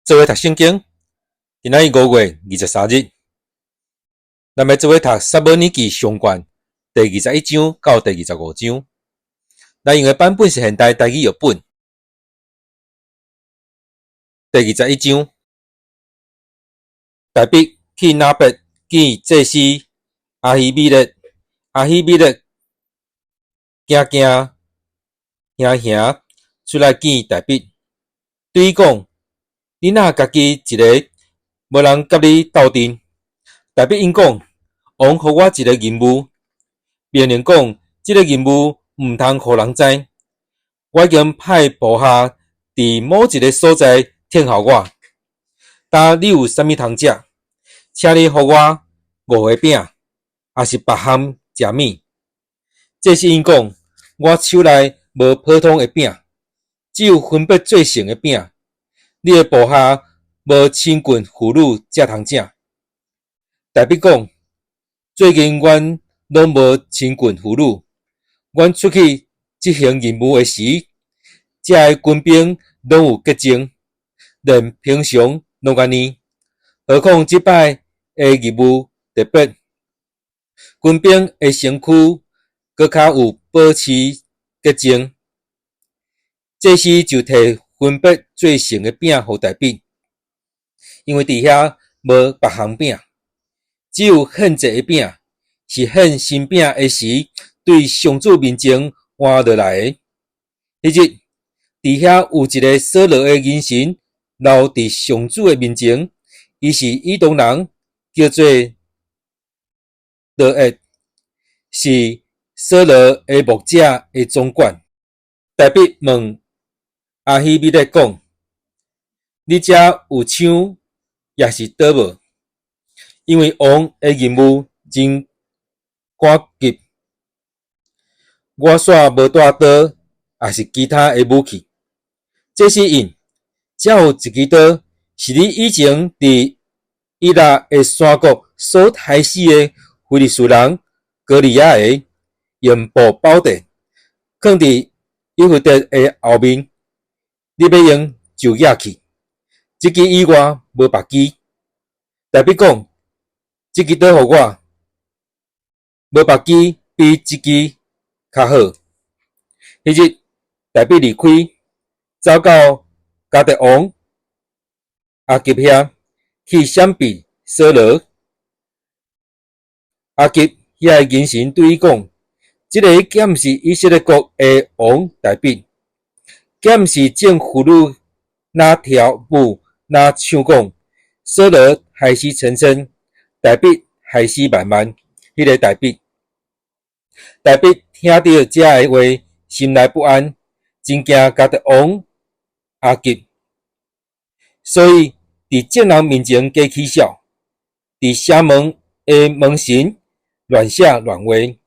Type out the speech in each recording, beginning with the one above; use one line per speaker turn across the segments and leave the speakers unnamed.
做伙讀聖經，今仔日5月23日，咱欲做伙讀撒母耳記上卷第二十一章到第二十五章。咱用的版本是現代台語譯本。第二十一章，大衛去拿伯見祭司亞希米勒，亞希米勒驚驚惶惶出來見大衛，對伊講：你若家己一个，無人佮你鬥陣。大衛應講：王予我一个任務，命令講，這个任務毋通予人知。我已經派部下佇某一个所在等候我。今你有啥物通食？請你予我五個餅，抑是別項食物。祭司應講：我手內無普通的餅，只有分別做聖的餅。你的部下無親近婦女才通食。大衛講：最近阮攏無親近婦女，阮出去執行任務的時，遮的軍兵攏有潔淨，連平常攏按呢。何況這擺的任務特別，軍兵的身軀閣較有保持潔淨。祭司就提分別做聖的餅予大衛，因為佇遐無別項餅，只有獻祭的餅，是獻新餅的時，對上主面前換落來的。彼日，佇遐有一个掃羅的銀神留佇上主的面前，伊是以東人，叫做多益，是掃羅的牧者的總管。大衛問亞希米勒講：你遮有槍抑是刀無？因為王的任務真趕急，我煞無帶刀，抑是其他的武器。祭司應，遮有一支刀，是你以前佇以拉的山谷所刣死的非利士人歌利亞的，用布包著，囥佇以弗得的後面。你欲用就攑去，這支以外無別支。大衛講：這支刀予我，無別支比這支較好。彼日，大衛離開，走到迦特王亞吉遐去閃避掃羅。亞吉遐个銀神對伊講：這个敢毋是以色列國的王大衛？敢毋是眾婦女若跳舞、若唱講，掃羅害死千千，大衛害死萬萬？彼个大衛，大衛聽著這个話，心內不安，真驚迦特王亞吉，所以佇眾人面前假起痟，佇城門的門神亂寫亂畫，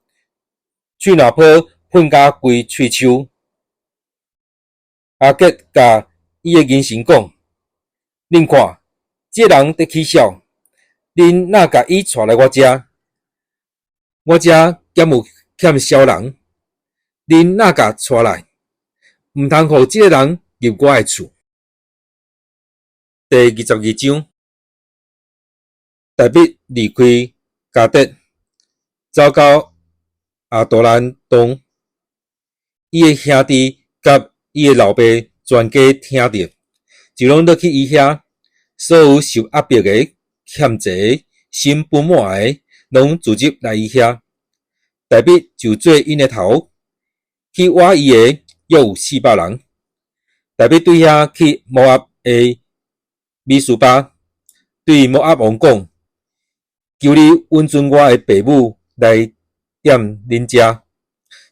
喙瀾泡噴甲規喙鬚。亞吉共伊的銀神講：恁看，這个人佇起痟，恁若共伊帶來我遮，我遮敢有欠痟人？恁若共帶來，毋通予這个人入我的厝。第二十二章，大衛離開迦特，走到亞杜蘭洞，伊的兄弟佮伊的老爸全家聽著，就攏落去伊遐，所有受壓迫的、欠債的、心不滿的，攏聚集來伊遐。大衛就做𪜶的頭，去倚伊的約有400人。大衛對遐去摩押的米斯巴，對摩押王講：求你允准我的爸母來踮恁遮，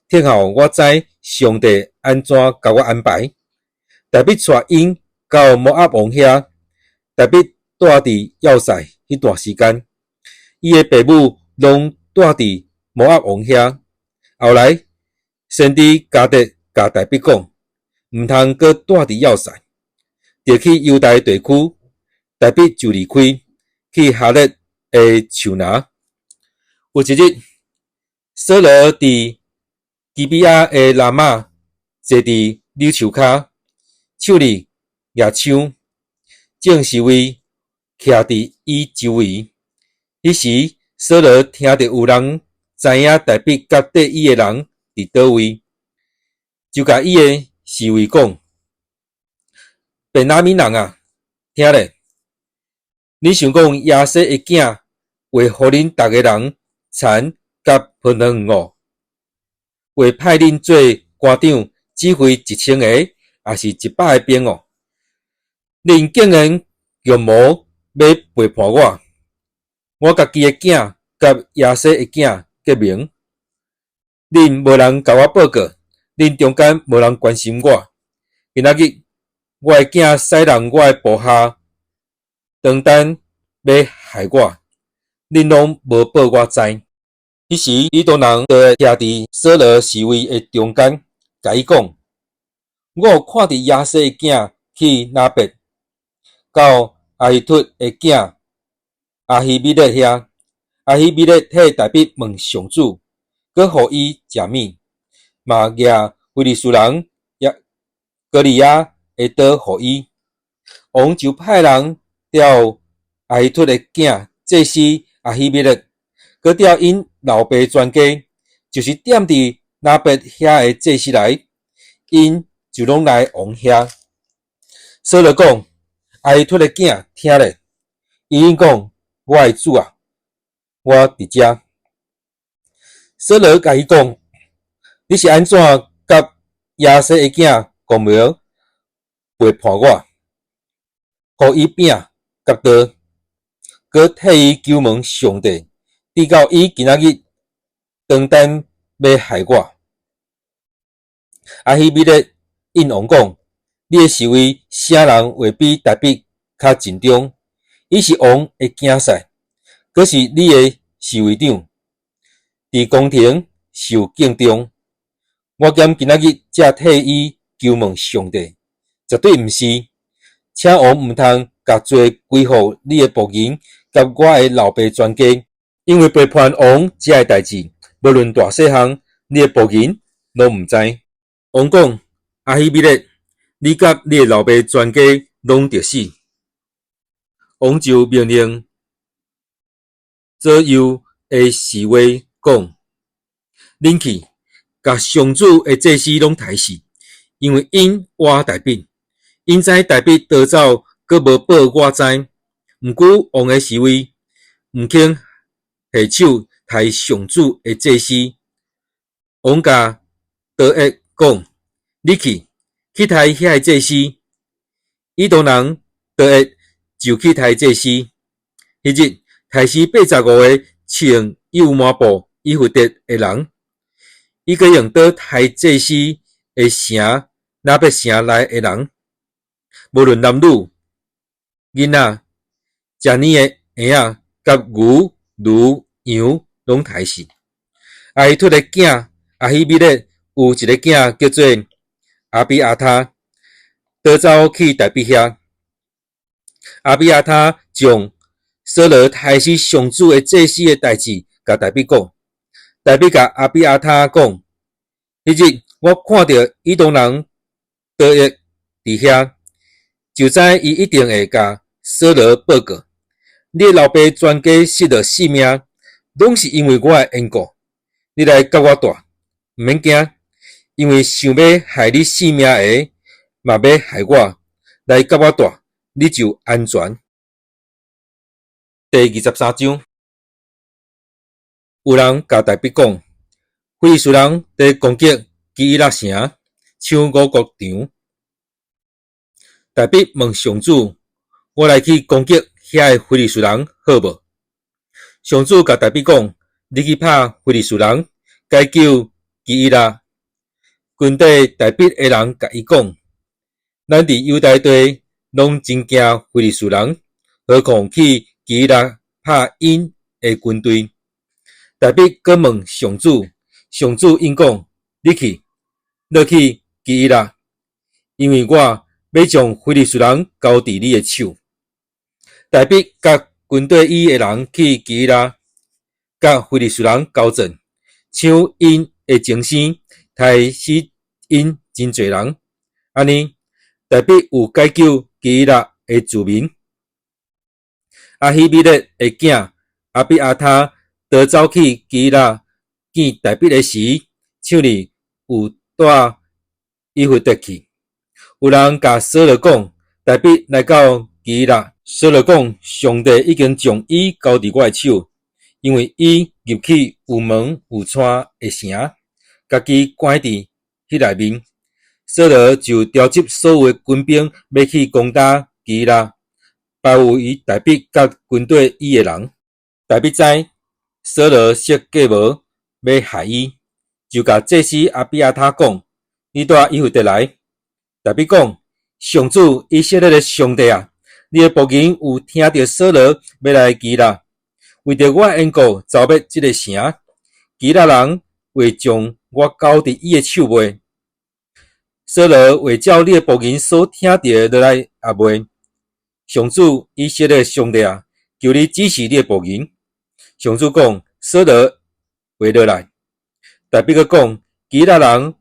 等候我知上帝按怎共我安排。大衛帶𪜶到摩押王遐，大衛蹛佇要塞彼段時間，伊的爸母攏蹛佇摩押王遐。後來，先知迦得共大衛講，毋通閣蹛佇要塞，著去猶大地區。大衛就離開，去哈勒的樹林。有一日，掃羅佇基比亞的拉瑪坐佇柳樹跤，手裡攑槍。眾侍衛徛佇伊周圍。彼時，掃羅聽著有人知影大衛佮綴伊的人佇佗位，就共伊的侍衛講：便雅憫人啊，聽咧！恁想講耶西的囝會予恁逐个人田佮葡萄園無？會派恁做官長，指揮1000個，抑是100個兵哦？恁竟然用謀欲背叛我！我家己的囝佮耶西的囝結盟，恁無人共我報告，恁中間無人關心我。今仔日我的囝使人我的部下當等欲害我，恁攏無報我知。彼時，以東人多益徛佇掃羅侍衛的中間，共伊講：我有看著耶西的囝去拿別，到亞希突的囝亞希米勒遐。亞希米勒替大衛問上主，閣予伊食物，嘛攑非利士人歌利亞的刀予伊。王就派人調亞希突的囝祭司亞希米勒，閣調𪜶老爸全家，就是踮佇拿別遐的祭司來，𪜶就攏來王遐。掃羅講：亞希突的囝，聽咧！伊應講：我的主啊，我佇遮。掃羅共伊講：你是按怎佮耶西的囝共謀背叛我，予伊餅佮刀，閣替伊求問上帝，直到伊今仔日當等欲害我？亞希米勒應王講：你的侍衛啥人會比大衛較盡忠？伊是王的囝婿，閣是你的侍衛長，佇宮廷受敬重。我敢今仔日才替伊求問上帝？絕對毋是！請王毋通共罪歸予你的僕人佮我的老爸全家，因為背叛王這个代誌，無論大細項，你的僕人攏毋知。王講：亞希米勒，你佮你的老爸全家攏著死。王就命令左右的侍衛講：恁去，共上主的祭司攏刣死，因為𪜶倚大衛，𪜶知大衛逃走，閣無報我知。毋過王的侍衛毋肯下手刣上主的祭司。王共多益講：你去，去刣遐个祭司。以東人多益就去刣祭司。彼日刣死85個穿幼麻布以弗得的人。伊閣用刀刣祭司的城拿別城內的人，無論男女、囡仔、食奶的嬰仔，佮牛、驢、羊，攏刣死。亞希突的囝亞希米勒有一个囝叫做亞比亞他，逃走去大衛遐。亞比亞他將掃羅刣死上主的祭司的代誌，共大衛講。大衛共亞比亞他講：彼日我看著以東人多益佇遐，就知伊一定會共掃羅報告。你的老爸全家失落性命，攏是因為我的緣故。你來佮我蹛，毋免驚，因為想欲害你性命的，嘛欲害我。來佮我蹛，你就安全。第23章，有人共大衛講，非利士人佇攻擊基伊拉城，搶五穀場。大衛問上主：我來去攻擊遐个非利士人好無？上主共大衛講：你去拍非利士人，解救基伊拉。軍隊大衛的人共伊講：咱佇猶大地攏真驚非利士人，何況去基伊拉拍𪜶的軍隊？大衛閣問上主，上主應講：你去，落去基伊拉，因為我欲將非利士人交佇你的手。大衛佮軍隊伊的人去基伊拉，佮非利士人交戰，搶𪜶的精牲，刣死𪜶真濟人。按呢，大衛有解救基伊拉的子民。亞希米勒的囝亞比亞他逃走去基拉見大衛的時，手裡有帶以弗得去。有人共掃羅講，大衛來到基拉。掃羅講：上帝已經將伊交佇我的手，因為伊入去有門有窗的城，家己關佇彼內面。掃羅就召集所有的軍兵，欲去攻打基拉，包圍大衛佮軍隊伊的人。大衛知掃羅設計謀欲害伊，就共祭司亞比亞他講：你帶以弗得來。大衛講：上主以色列的上帝啊，你的僕人有聽著掃羅欲來基拉，為著我的緣故剿滅這个城，基拉人會將我交佇伊的手未？掃羅會照你的僕人所聽著的落來也未？上主以色列上帝啊，求你指示你的僕人。上主講：掃羅會落來。大衛閣講：基拉人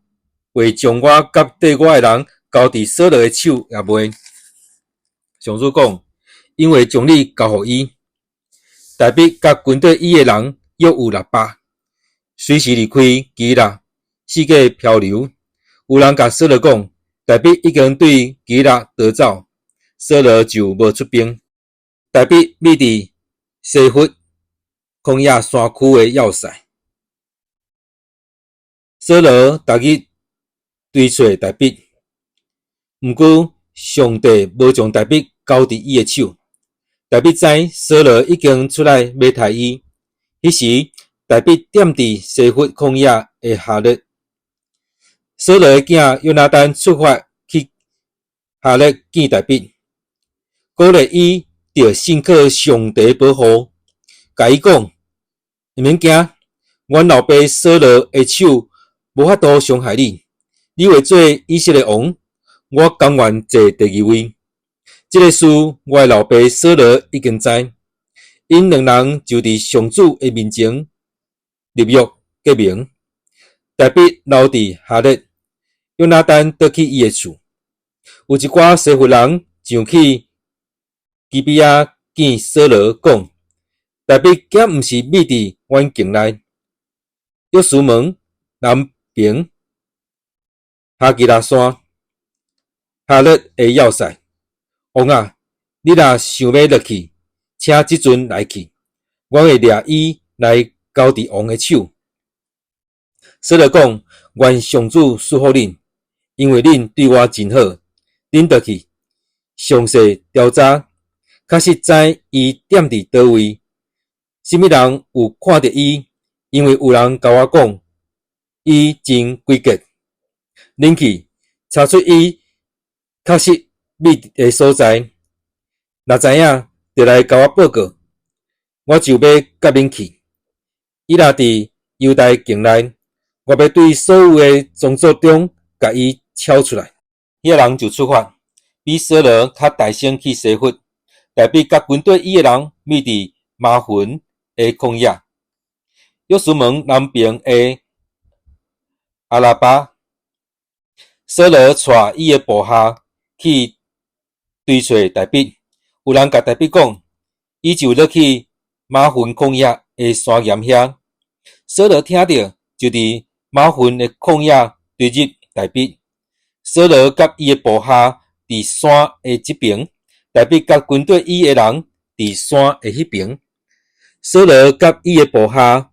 會將我佮綴我的人交佇掃羅的手也未？上主講：𪜶會將你交予伊。大衛佮軍隊伊的人約有600，隨時離開基拉，四界漂流。有人共掃羅講，大衛已經對基拉逃走，掃羅就無出兵。大衛覕佇西弗曠野山區的要塞。掃羅逐日追揣大衛，毋過上帝無將大衛交佇伊的手。大衛知掃羅已經出來欲刣伊，彼時大衛踮佇西弗曠野的哈勒。掃羅的囝約拿單出發去哈勒見大衛，鼓勵伊著信靠上帝保護，共伊講：毋免驚，阮老爸掃羅的手無法度傷害你，你會做以色列王，我甘願坐第二位。這个事我的老爸掃羅已經知，𪜶兩人就佇上主的面前立約結盟。大衛留佇哈勒，約拿單倒去伊的厝。有一寡西弗人上去基比亞見掃羅，講：大衛敢毋是覕佇阮境內？約書門南爿哈基拉山哈勒的要塞。王啊，你若想欲落去，請這陣來去，阮會掠伊來交佇王的手。掃羅講：願上主賜福恁，因為恁對我真好。恁倒去詳細調查，確實知伊踮佇佗位，啥物人有看著伊？因為有人共我講，伊真詭譎。恁去查出伊確實覕的所在，若知影，就來共我報告，我就欲佮恁去。伊若佇猶大境內，我欲對所有的宗族中共伊撨出來。彼个人就出發，比掃羅較大先去西弗。大衛佮軍隊伊的人覕佇瑪雲的曠野，約書門南爿的亞拉巴。掃羅帶伊的部下去追揣大衛，有人共大衛講，伊就落去瑪雲曠野的山岩遐。掃羅聽著，就佇瑪雲的曠野追入大衛。掃羅佮伊的部下佇山的這爿，大衛佮軍隊伊的人佇山的彼爿。掃羅佮伊的部下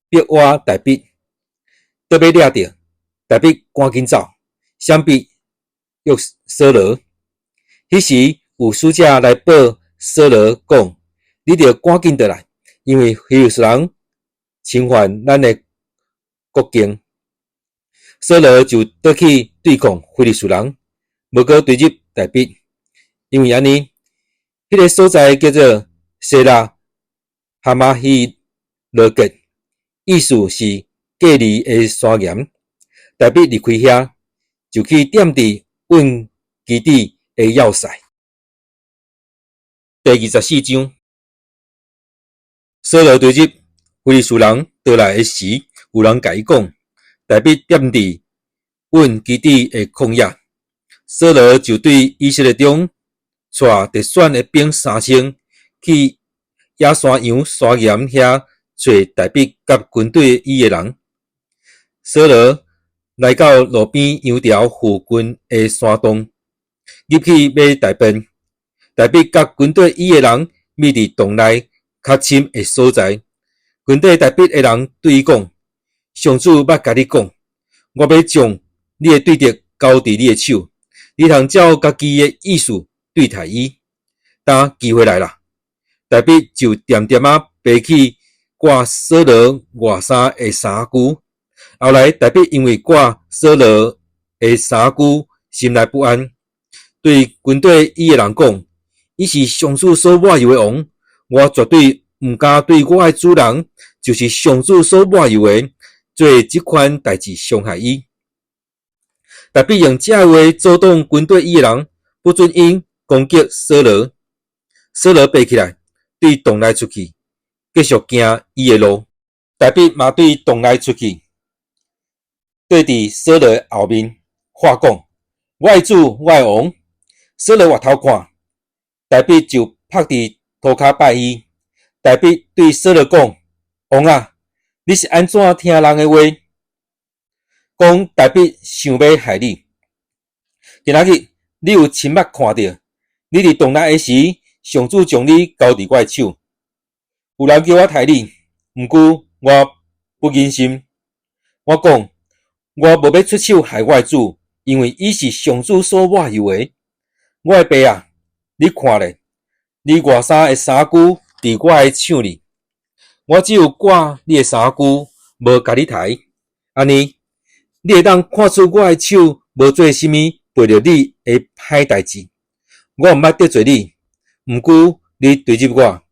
逼倚大衛，倒欲掠著，大衛趕緊走，閃避約掃羅。彼時有使者來報掃羅講：你著趕緊倒來，因為非利士人侵犯咱的國境。掃羅就倒去對抗非利士人，無閣追入大衛。因為按呢，彼个所在叫做西拉哈瑪希羅結，意思是隔離的山岩。大衛離開遐，就去踮佇隱基底的要塞。第24章，掃羅追入非利士人倒來的時，有人共伊講，大衛踮佇隱基底的曠野。掃羅就對以色列中帶特選的兵3000，去野山羊山岩遐揣大衛佮軍隊伊的人。掃羅來到路邊羊牢附近的山洞，入去欲大便。大衛佮軍隊伊的人覕佇洞內較深的所在。軍隊大衛的人對伊講：上主捌共你講，我欲將你的對敵交佇你的手，你通照家己的意思對待伊。今機會來啦！大衛就恬恬仔爬去割掃羅外衫的衫袖。後來大衛因為割掃羅的衫袖，心內不安，對軍隊伊的人講：伊是上主所抹油的王，我絕對毋敢對我的主人，就是上主所抹油的，做這款代誌傷害伊。大衛用這話阻擋軍隊伊的人，不准𪜶攻擊掃羅。掃羅爬起來，對洞內出去，繼續行伊的路。大衛嘛對洞內出去，對佇掃羅後面喊講：我的主，我的王。掃羅回頭看，大衛就伏佇塗跤拜伊。大衛對掃羅講：王啊，你是按怎聽人的話，講大衛想欲害你？今仔日你有親目看著，你佇洞內的時，上主將你交佇我的手。有人叫我刣你，毋過我不忍心。我講，我無欲出手害我的主，因為伊是上主所抹油的。我的爸啊，你看咧，你外衫的衫袖佇我的手裡，我只有割你的衫袖，無共你刣。按呢，你會當看出我的手無做啥物背著你的歹代誌。我毋捌得罪你，毋過你追入我，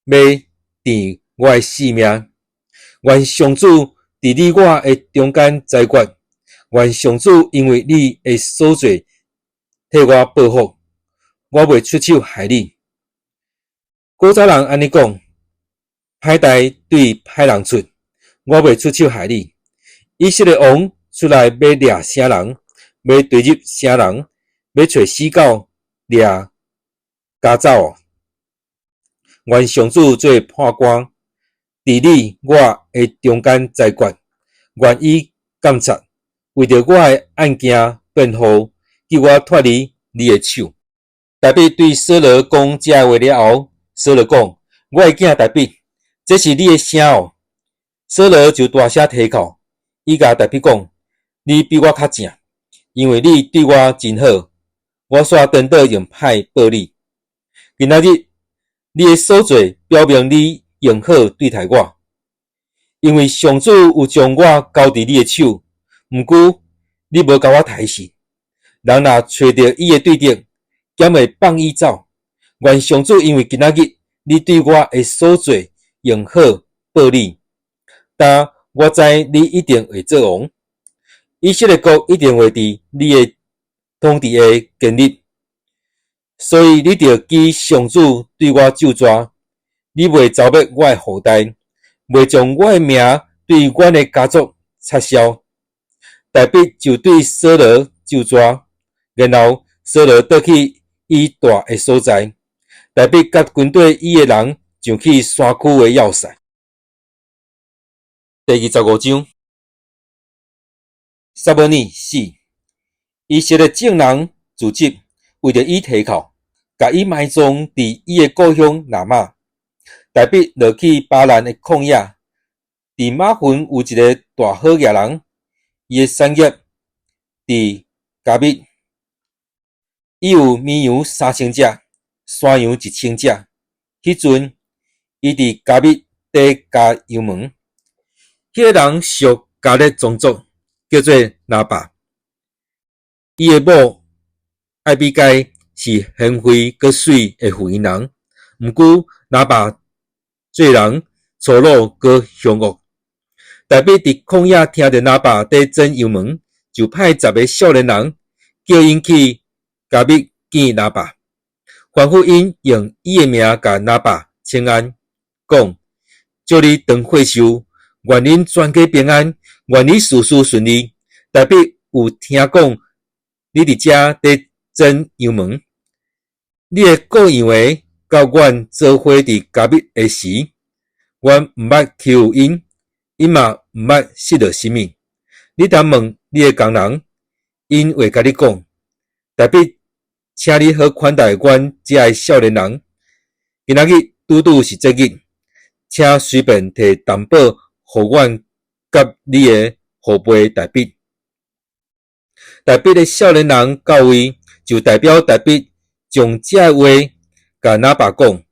欲斷我的性命。願上主佇你我的中間裁決，願上主因為你的所做替我報復，我袂出手害你。古早人按呢講，歹代對歹人出，我袂出手害你。以色列王出來欲掠啥人，欲追入啥人，欲揣死狗掠家走。願上主做判官，佇你我的中間裁決，願伊監察，為著我的案件辯護，救我脫離你的手。大衛對掃羅講這話了後，掃羅講：我的囝大衛，這是你的聲哦。掃羅就大聲啼哭，伊共大衛講：你比我較正，因為你對我真好，我煞顛倒用歹報你。今仔日你的所做表明你用好對待我，因為上主有將我交佇你的手，毋過你無共我刣死。人若揣著伊的對敵，敢會放伊走？願上主因為今仔日你對我的所做用好報你，但我知你一定會做王，以色列國一定會佇你的統治下建立。所以你著記上主對我咒詛，你袂剿滅我的後代，袂將我的名對阮的家族擦消。大衛就對掃羅咒詛，然後掃羅倒去伊蹛的所在。大衛佮軍隊伊的人上去山區的要塞。第25章，撒母耳四，以色列眾人聚集，為著伊啼哭，共伊埋葬佇伊的故鄉喇瑪。大衛落去巴蘭的曠野，佇瑪分有一个大好額人，伊的產業佇迦密，伊有綿羊3000隻，山羊1000隻。彼陣，伊佇迦密咧監羊門。彼个人屬迦勒宗族，叫做拿八。伊的某艾比該是賢惠閣媠的婦人，毋過拿八做人粗魯閣兇惡。大衛佇曠野聽著拿八佇剪羊毛，就派10个少年人叫𪜶去迦密見拿八，吩咐𪜶用伊的名共拿八請安，講：祝你長歲壽，願恁全家平安，願你事事順利。大衛有聽講你佇遮佇剪羊毛，你的顧羊的佮阮做伙佇迦密的時，阮毋捌欺負𪜶，𪜶嘛毋捌失落啥物。你通問你的工人，𪜶會共你講。大必請你好款待阮遮的少年人。今仔日拄拄是節日，請隨便提淡薄予阮佮你的父輩大必。大必的少年人到位，就代表大必將這話共拿八講。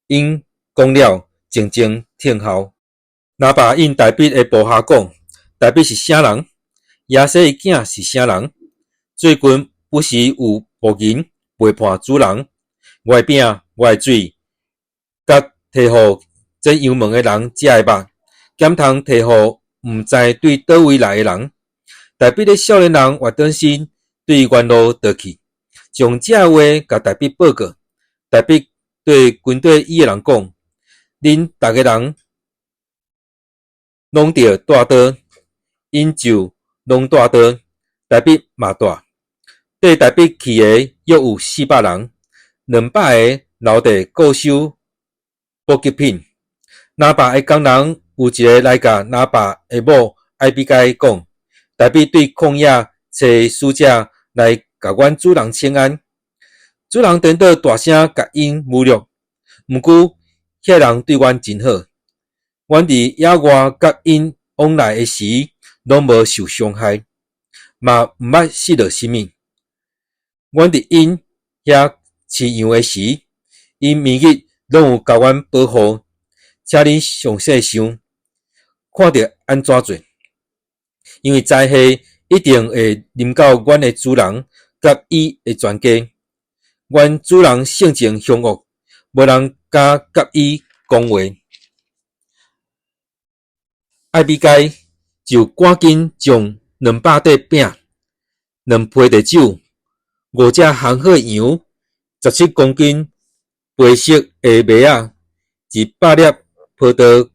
𪜶講了，靜靜聽候。拿八應大必的部下講：大必是啥人？耶西的囝是啥人？最近不時有牧人背叛主人，我的餅，我的水，佮提予這羊門的人食的肉，敢通提予毋知對佗位來的人？大必的少年人活轉身對原路倒去，將這話共大必報告。大必對跟綴伊的人講：恁逐个人攏著帶刀，𪜶就攏帶刀，大必嘛帶。綴大必去的約有400人，200个留佇固守補給品。拿八的工人有一个來共拿八的某艾比該講：大必對曠野差使者來共阮主人請安。主人顛倒大聲共𪜶侮辱，毋過遐人對阮真好。阮佇野外佮𪜶往來的時，攏無受傷害，嘛毋捌失落啥物。阮佇𪜶遐飼羊的時，𪜶暝日攏有共阮保護。請恁詳細想，看著按怎做，因為災禍一定會臨到阮的主人佮伊的全家。阮主人性情兇惡，無人敢佮伊講話。艾比該就趕緊將200塊餅、2批的酒、五隻烘好的羊、17公斤白色的麥仔、100粒葡萄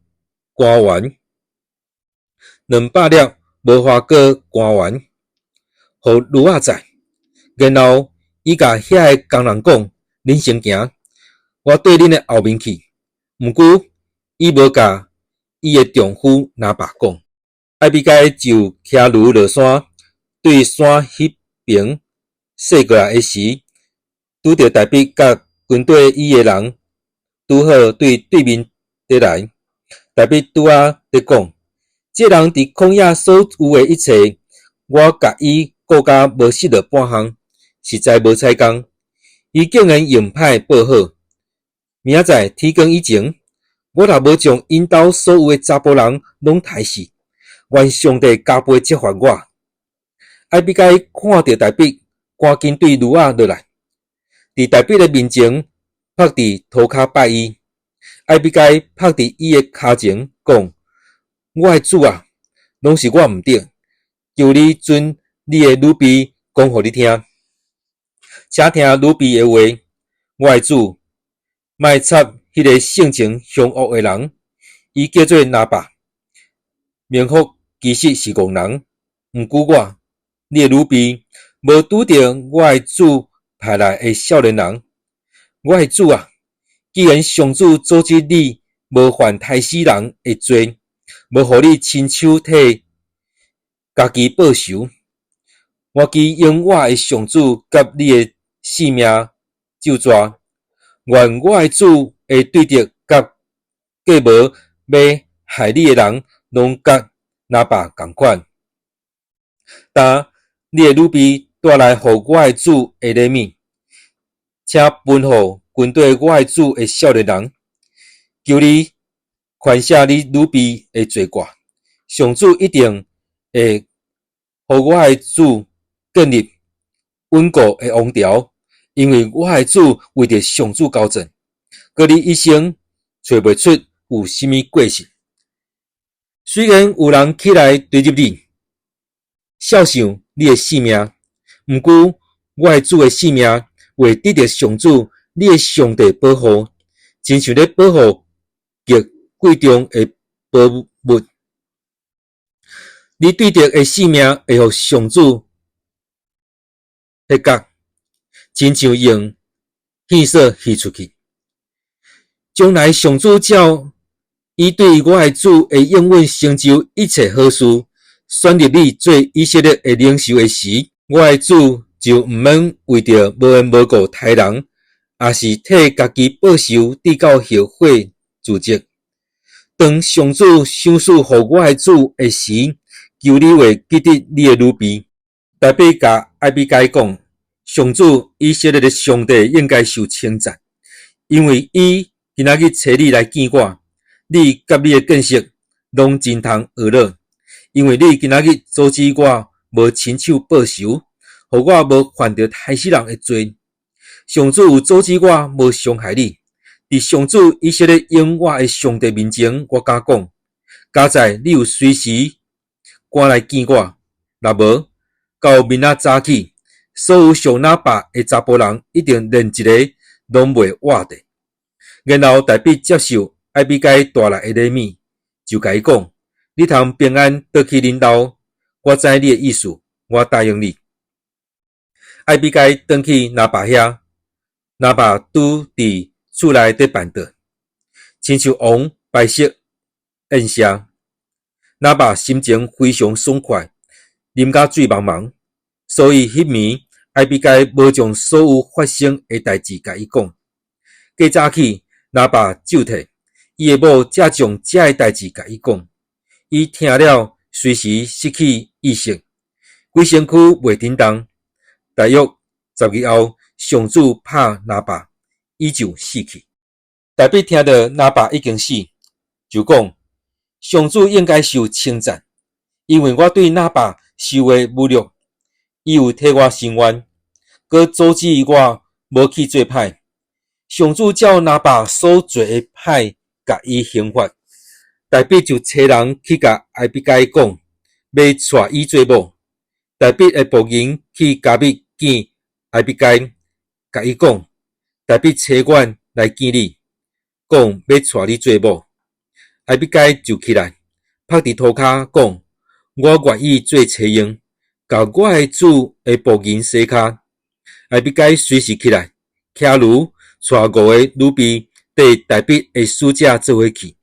乾丸、200粒無花果乾丸，予驢仔載。然後伊共遐个工人講：恁先行，我綴恁的後面去。毋過伊無共伊的丈夫拿八講。艾比該就騎驢落山，對山彼爿踅過來的時，拄著大必佮跟綴伊的人拄好對對面佇來。大必拄仔佇講：這人佇曠野所有的一切，我共伊顧甲無失落半項，實在無彩工。伊竟然用歹報好。明仔載天光以前，我若無將𪜶兜所有的查埔人攏刣死，願上帝加倍責罰我。艾比該看著大必，趕緊對驢仔落來，佇大必的面前伏佇塗跤拜伊。艾比該伏佇伊的跤前講：我的主啊，攏是我毋對，求你准你的女婢講予你聽。請聽女婢的話，我的主，莫插彼个性情兇惡的人，伊叫做拿八，名副其實是戇人。毋過我，你的女婢，無拄著我的主派來的少年人。我的主啊，既然上主阻止你無犯刣死人的罪，無予你親手替家己報仇，我求用我的上主佮你的性命咒詛，願我的主的對敵佮計謀欲害你的人，攏佮拿八仝款。今你的女婢帶來予我的主的禮物，請分予跟綴我的主的少年人。求你寬赦你女婢的罪過，上主一定會予我的主建立穩固的王朝，因為我的主為著上主交戰，閣你一生揣袂出有啥物過失。雖然有人起來追入你，肖想你的性命，毋過我的主的性命會得著上主你的上帝保護，親像咧保護極貴重的寶物。你對敵的性命會予上主彼角，親像用糞掃糞出去。將來上主照伊對我的主的應允成就一切好事，選立你做以色列的領袖的時，我的主就毋免為著無緣無故刣人，抑是替家己報仇，直到後悔自責。當上主賞賜予我的主的時，求你話記得你的女婢。大衛共亞比該講：上主以色列的上帝應該受稱讚，因為伊今仔日差你來見我，你佮你的見識攏真通學樂，因為你今仔日阻止我無親手報仇，予我無犯著刣死人的罪。上主有阻止我無傷害你。佇上主以色列永活的上帝面前，我敢講，佳哉你有隨時趕來見我，若無到明仔早起，所有屬拿八的查埔人一定連一個攏袂活著。然後大衛接受亞比該帶來的禮物，就共伊講：你通平安轉去恁兜，我知你的意思，我答應你。亞比該轉去拿八遐，拿八拄佇厝內佇辦桌，親像王擺設宴席。拿八心情非常爽快，啉甲醉茫茫，所以彼暝亞比該無將所有發生的代誌共伊講。過早起，拿八就退，伊的某才將這个代誌共伊講。伊聽了，隨時失去意識，規身軀袂振動。大約10日後，上主拍拿八，伊就死去。大衛聽著拿八已經死，就講：上主應該受稱讚，因為我對拿八受的侮辱，伊有替我伸冤，閣阻止我無去做歹。上主照拿八所做的歹，共伊刑罰。大衛就差人去共亞比該講，欲娶伊做某。大衛的僕人去迦密見亞比該，共伊講：大衛差阮來見你，講欲娶你做某。亞比該就起來，伏佇塗跤講：我願意做妻傭，共我的主的僕人洗跤。亞比該隨時起來，騎驢，帶五个女婢綴大衛的使者做伙去，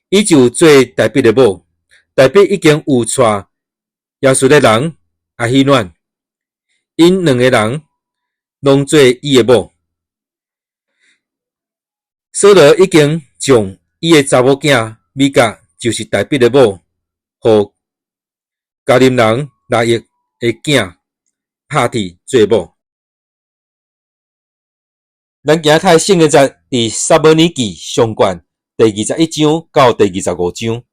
伊就做大衛的某。大衛已經有娶耶斯列人亞希暖，𪜶兩个人攏做伊的某。掃羅已經將伊的查某囝米甲，就是大衛的某，予迦林人拿益的囝帕提做某。咱今仔睇聖經節佇撒母耳記上卷第21章到第25章。